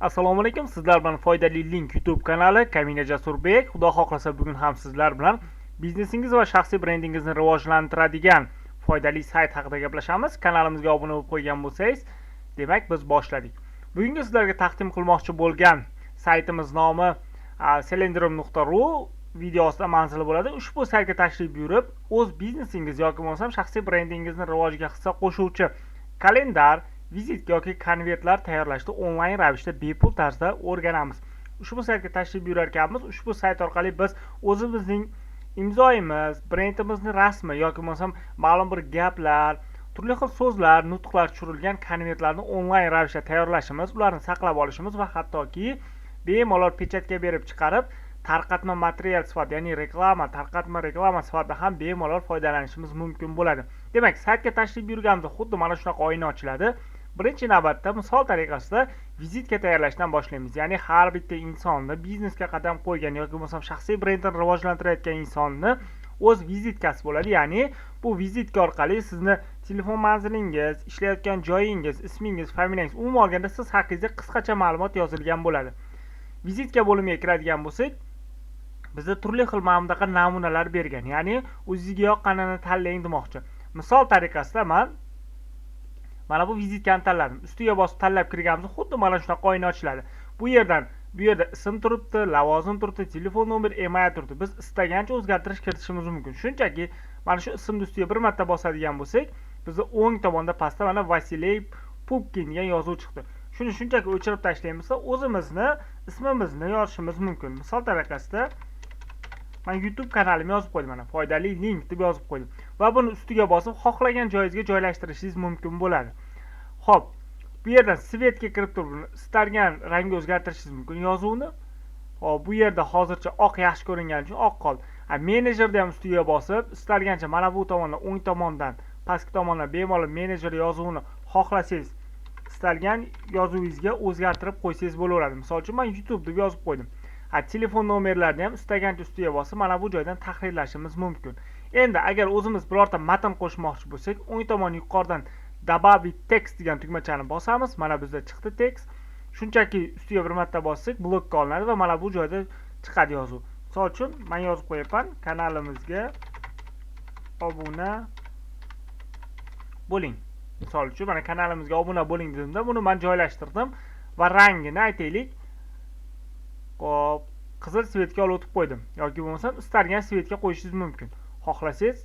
Assalomu alaykum, sizlar bilan Foydali Link YouTube kanali, Kamina Jasurbek. Xudo xohlasa, bugun ham sizlar bilan biznesingiz va shaxsiy brendingizni rivojlantiradigan foydali sayt haqida gaplashamiz. Kanalimizga obuna bo'lib qo'ygan bo'lsangiz, demak, biz boshladik. Bugungi sizlarga taqdim qilmoqchi bo'lgan saytimiz nomi selendrom.ru, video ostida manzili bo'ladi. Ushbu saytga tashrif buyurib, o'z biznesingiz yoki bo'lmasam shaxsiy brendingizni rivojiga hissa qo'shuvchi kalendar, vizitka yoki konvertlar tayyorlashni onlayn ravishda bepul tarzda o'rganamiz. Ushbu saytga tashrif buyurar ekanmiz, ushbu sayt orqali biz o'zimizning imzoyimiz, brendimizni rasmi yoki bo'lmasam ma'lum bir gaplar, turli xil so'zlar, nutqlar tushirilgan konvertlarni onlayn ravishda tayyorlashimiz, ularni saqlab olishimiz va hattoki bemalol pechatga berib chiqarib, tarqatma material sifatida, ya'ni reklama, tarqatma reklama sifatida ham bemalol foydalanishimiz mumkin bo'ladi. Demak, saytga tashrif buyurganimizda xuddi mana shunaqa oyna ochiladi. Birinchi navbatda misol tariqasida vizitka tayyorlashdan boshlaymiz. Ya'ni har bitta insonni, biznesga qadam qo'ygan yoki bo'lmasam shaxsiy brendini rivojlantirayotgan insonni o'z vizitkasi bo'ladi. Ya'ni bu vizitka orqali sizni telefon manzilingiz, ishlayotgan joyingiz, ismingiz, familiyangiz, umuman olganda siz haqingizda qisqacha ma'lumot yozilgan bo'ladi. Vizitka bo'limiga kiradigan bo'lsak, bizda turli xil mana bunaqa namunalar bergan. Ya'ni o'zingizga yoqqanini tanlang demoqchi. Misol tariqasida man mana bu vizitkani tanladim. Ustiga bosib tanlab kirganimizda xuddi mana shunaqa oyna ochiladi. Bu yerda ism turibdi, lavozim turibdi, telefon nomer, email turibdi. Biz istagancha o'zgartirish kiritishimiz mumkin. Shunchaki mana shu ismni ustiga bir marta bosadigan bo'lsak, bizda o'ng tomonda pastda mana Vasiliy Pupkin degan yozuv chiqdi. Shuni shunchaki o'chirib tashlaymiz, o'zimizni ismimizni yozishimiz mumkin. Misol tariqasida man YouTube kanalimni yozib qo'ydim, mana Foydali Link deb yozib qo'ydim va buni ustiga bosib xohlagan joyingizga joylashtirishingiz mumkin bo'ladi. Xo'p, bu yerdan цвет ga kirib turib, buni istalgan rangga o'zgartirishingiz mumkin yozuvni. Xo'p, bu yerda hozircha oq yaxshi ko'ringani uchun oq qoldi. Menejerda ham ustiga bosib, istalgancha mana bu tomondan, o'ng tomondan, pastki tomondan bemalol menejer yozuvini xohlasangiz istalgan yozuvingizga o'zgartirib qo'ysangiz bo'laveradi. Misol uchun, man YouTube deb yozib qo'ydim. Telefon nomerlarini ham istagancha ustiga bosib, mana bu joydan tahrirlashimiz mumkin. Endi agar o'zimiz birorta matn qo'shmoqchi bo'lsak, o'ng tomon yuqoridan "Добавить текст" degan tugmachani bosamiz. Mana bizda chiqdi tekst. Shunchaki ustiga bir marta bossak, blokka olinadi va mana bu joyda chiqadi yozuv. Misol uchun, man yozib qo'yapman: "Kanalimizga obuna bo'ling". Misol uchun, mana "Kanalimizga obuna bo'ling" dedimda, buni man joylashtirdim va rangini, aytaylik, xo'p, qizil цвет ga olib o'tib qo'ydim yoki bo'lmasam istalgan цвет ga qo'yishingiz mumkin. Xohlasangiz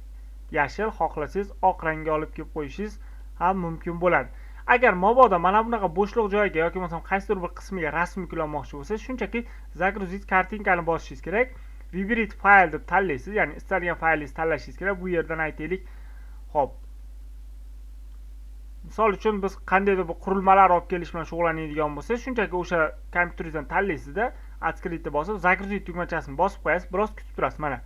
yashil, xohlasangiz oq rangga olib kelib qo'yishingiz ham mumkin bo'ladi. Agar mabodo mana bunaqa bo'shliq joyga yoki bo'lmasam qaysidir bir qismiga rasm yuklamoqchi bo'lsangiz, shunchaki "Загрузить картинка" ni bosishingiz kerak. "Выбрать файл" deb tanlaysiz, ya'ni istalgan faylingizni tanlashingiz kerak. Bu yerdan, aytaylik, xo'p, misol uchun, biz qandaydir bir qurilmalar olib kelish bilan shug'ullanadigan bo'lsangiz, shunchaki o'sha kompyuteringizdan tanlaysizda, "Открыть" ni bosib, "Загрузить" tugmachasini bosib qo'yasiz, biroz kutib turasiz. Mana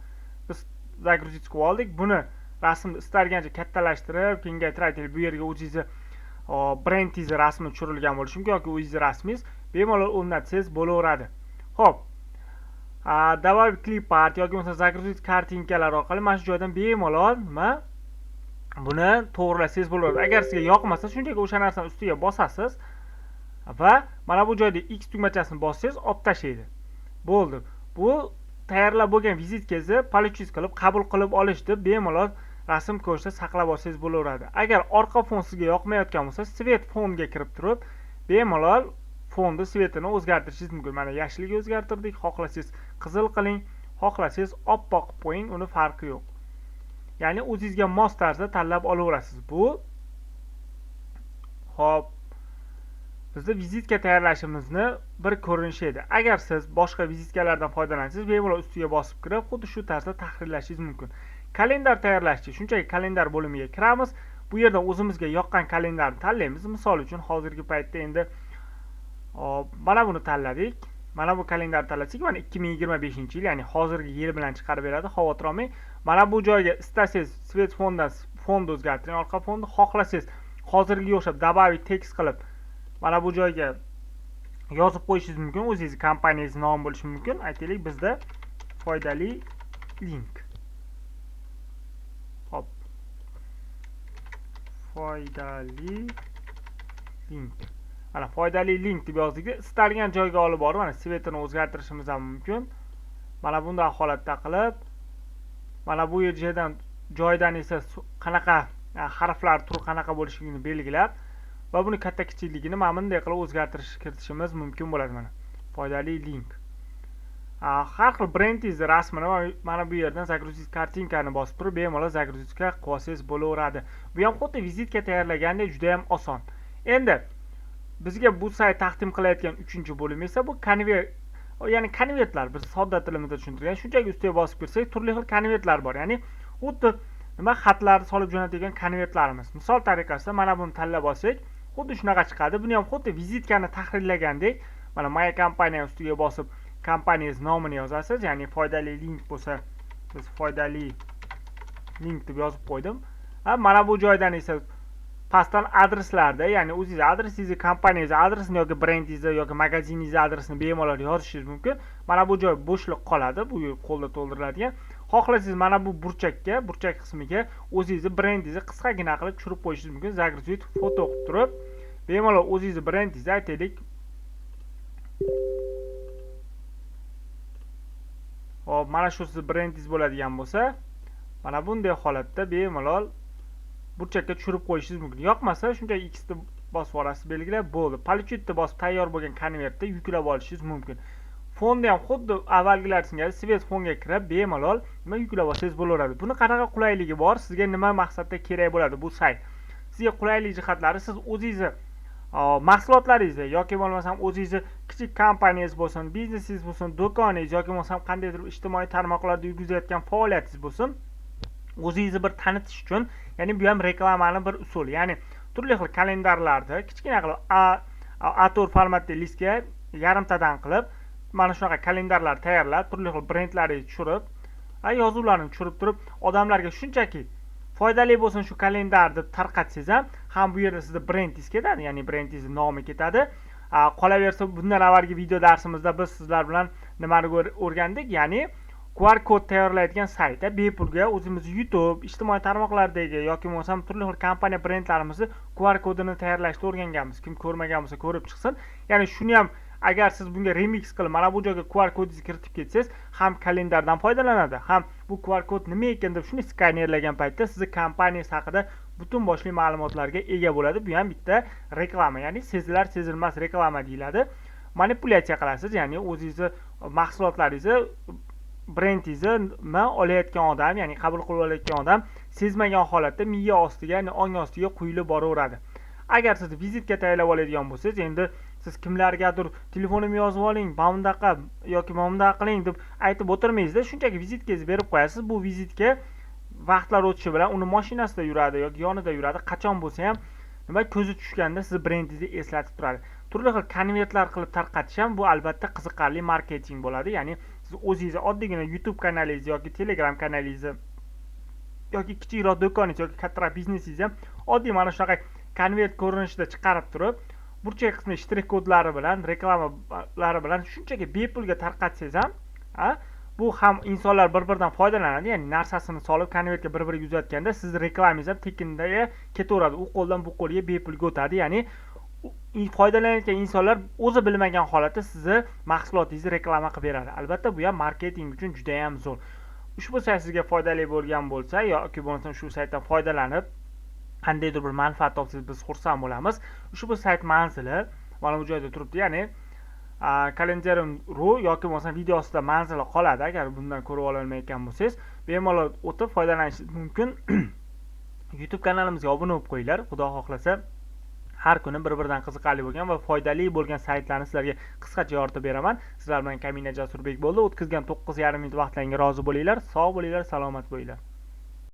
biz загрузить qilib oldik. Buni rasmni istalgancha kattalashtirib, kengaytirib, aytaylik, bu yerga o'zingizni brendingizni rasmi tushirilgan bo'lishi mumkin yoki o'zingizni rasmingiz bemalol o'rnatsangiz bo'laveradi. Xo'p, "Добавить клипарт" yoki bo'lmasa "Загрузить картинка" lar orqali mana shu joydan bemalol nima, buni to'g'irlasangiz bo'laveradi. Agar sizga yoqmasa, shunchaki o'sha narsani ustiga bosasiz va mana bu joyda X tugmachasini bossangiz, olib tashlaydi. Bo'ldi. Bu tayyorlab bo'lgan vizitkangizni "Получить" qilib, qabul qilib olish deb bemalol rasm ko'rinishda saqlab olsangiz bo'laveradi. Agar orqa fon sizga yoqmayotgan bo'lsa, "Цвет фон" ga kirib turib, bemalol fonni цвет ini o'zgartirishingiz mumkin. Mana yashilga o'zgartirdik. Xohlasangiz qizil qiling, xohlasangiz oppoq qilib qo'ying, uni farqi yo'q. Ya'ni o'zingizga mos tarzda tanlab olaverasiz. Bu, xo'p, bizda vizitka tayyorlashimizni bir ko'rinishi edi. Agar siz boshqa vizitkalardan foydalansangiz, bemalol ustiga bosib kirib, xuddi shu tarzda tahrirlashingiz mumkin. Kalendar tayyorlashchi shunchaki kalendar bo'limiga kiramiz. Bu yerdan o'zimizga yoqqan kalendarni tanlaymiz. Misol uchun, hozirgi paytda endi mana buni tanladik. Mana bu kalendarni tanlasak, mana 2025-yil, ya'ni hozirgi yil bilan chiqarib beradi, xavotir olmang. Mana bu joyga istasangiz цвет фон dan fonni o'zgartiring, orqa fonni, xohlasangiz hozirgiga o'xshab "Добавить текст" qilib, mana bu joyga yozib qo'yishingiz mumkin. O'zingizni kompaniyangizni nomi bo'lishi mumkin. Aytaylik, bizda Foydali Link. Xo'p. Foydali Link. Mana foydali link deb yozdik. Istalgan joyga olib borib, mana цвет ini o'zgartirishimiz ham mumkin. Mana bunday holatda qilib, mana bu yerdan joydan esa qanaqa harflar turi qanaqa bo'lishini belgilab va buni katta kichikligini mana bunday qilib o'zgartirish kiritishimiz mumkin bo'ladi. Mana foydali link. Har xil brendingizni rasmini mana bu yerdan загрузить картинка ni bosib turib bemalol загрузка qilib olsangiz bo'laveradi. Bu ham xuddi vizitka tayyorlagandek juda ham oson. Endi bizga bu sayt taqdim qilayotgan 3-bo'lim esa bu konvert, ya'ni konvertlar. Biz sodda tilimizda tushuntirgan, shunchaki ustiga bosib kirsak turli xil konvertlar bor, ya'ni xuddi nima xatlarni solib jo'natadigan konvertlarimiz. Misol tariqasida mana buni tanlab olsak, xuddi shunaqa chiqadi. Buni ham xuddi vizitkani tahrirlagandek, mana моя компания ustiga bosib kompaniyangiz nomini yozasiz, ya'ni foydali link bo'lsa biz foydali link deb yozib qo'ydim. Mana bu joydan esa pastdan adreslarda, ya'ni o'zingiz adresingizni, kompaniyangiz adresini yoki brendingizni yoki magaziningizni adresini bemalol yozishingiz mumkin. Mana bu joy bo'shliq qoladi, bu qo'lda to'ldiriladigan. Xohlasangiz mana bu burchakka, burchak qismiga o'zingizni brendingizni qisqagina qilib tushirib qo'yishingiz mumkin. Загрузить фото qilib turib bemalol o'zingizni brendingizni aytaylik. Hop, mana shu sizni brendingiz bo'ladigan bo'lsa, mana bunday holatda bemalol burchakka tushirib qo'yishingiz mumkin. Yoqmasa shunchaki X ni bosib yuborasiz, belgilab bo'ldi. Получить bosib tayyor bo'lgan konvertni yuklab olishingiz mumkin. Fonni ham xuddi avvalgilar singari svet fonga kirib bemalol nima yuklab olsangiz bo'laveradi. Buni qanaqa qulayligi bor? Sizga nima maqsadda kerak bo'ladi bu sayt? Sizga qulaylik jihatlari, siz o'zingizni mahsulotlaringizni yoki bo'lmasam o'zingizni kichik kompaniyangiz bo'lsin, biznesingiz bo'lsin, do'koningiz yoki bo'lmasam qandaydir ijtimoiy tarmoqlarda yurgizayotgan faoliyatingiz bo'lsin, o'zingizni bir tanitish uchun, ya'ni bu ham reklamani bir usuli. Ya'ni turli xil kalendarlarda kichkina qilib A4 formatli listga yarimtadan qilib mana shunaqa kalendarlar tayyorlab, turli xil brendlaringizni tushirib, yozuvlarni tushirib turib, odamlarga shunchaki foydali bo'lsin shu kalendar deb tarqatsangiz ham bu yerda sizni brendingiz ketadi, ya'ni brendingizni nomi ketadi. Qolaversa bundan avvalgi video darsimizda biz sizlar bilan nimani o'rgandik, ya'ni QR kod tayyorlaydigan sayt, bepulga o'zimiz YouTube, ijtimoiy tarmoqlardagi yoki bo'lmasam turli xil kompaniya brendlarimizni QR kodini tayyorlashni o'rganganmiz. Kim ko'rmagan bo'lsa ko'rib chiqsin. Ya'ni shuni ham agar siz bunga remix qilib mana bu joyga QR kodingizni kiritib ketsangiz, ham kalendardan foydalanadi, ham bu QR kod nima ekan deb shuni skanerlagan paytda sizni kompaniyangiz haqida butun boshli ma'lumotlarga ega bo'ladi. Bu ham bitta reklama, ya'ni sezilar sezilmas reklama deyiladi. Manipulyatsiya qilasiz, ya'ni o'zingizni mahsulotlaringizni, brendingizni nima olayotgan odam, ya'ni qabul qilib olayotgan odam sezmagan holatda miya ostiga, ya'ni ong ostiga quyilib boraveradi. Agar siz vizitka tayyorlab oladigan bo'lsangiz, endi siz kimlargadir telefonimni yozib oling, mana bundaqa yoki mana bundaqa qiling deb aytib o'tirmaysizda, shunchaki vizitkangizni berib qo'yasiz. Bu vizitka vaqtlar o'tishi bilan uni mashinasida yuradi yoki yonida yuradi, qachon bo'lsa ham nima ko'zi tushganda sizni brendingizni eslatib turadi. Turli xil konvertlar qilib tarqatish ham bu albatta qiziqarli marketing bo'ladi. Ya'ni siz o'zingizni oddiygina YouTube kanalingiz yoki Telegram kanalingizni yoki kichikroq do'koningiz yoki kattaroq biznesingizni ham oddiy mana shunaqa konvert ko'rinishida chiqarib turib, burchak qismi shtrix kodlari bilan, reklamalari bilan shunchaki bepulga tarqatsangiz ham, bu ham insonlar bir-biridan foydalanadi. Ya'ni narsasini solib konvertga bir-biriga uzatganda sizni reklamangiz ham tekinda ketaveradi. U qo'ldan bu qo'lga bepulga o'tadi. Ya'ni foydalanayotgan insonlar o'zi bilmagan holatda sizni mahsulotingizni reklama qilib beradi. Albatta bu ham marketing uchun juda ham zo'r. Ushbu sayt sizga foydali bo'lgan bo'lsa yoki bo'lmasam shu saytdan foydalanib qandaydir bir manfaat topsangiz biz xursand bo'lamiz. Ushbu sayt manzili mana bu joyda turibdi, ya'ni kalendarium.ru yoki bo'lmasam video ostida manzili qoladi. Agar bundan ko'rib ololmayotgan bo'lsangiz, bemalol o'tib foydalanishingiz mumkin. YouTube kanalimizga obuna bo'lib qo'yinglar. Xudo xohlasa har kuni bir-biridan qiziqarli bo'lgan va foydali bo'lgan saytlarni sizlarga qisqacha yoritib beraman. Sizlar bilan Kamina Jasurbek bo'ldi. O'tkazgan 9,5 minut vaqtlaringizga rozi bo'linglar. Sog' bo'linglar, salomat bo'linglar.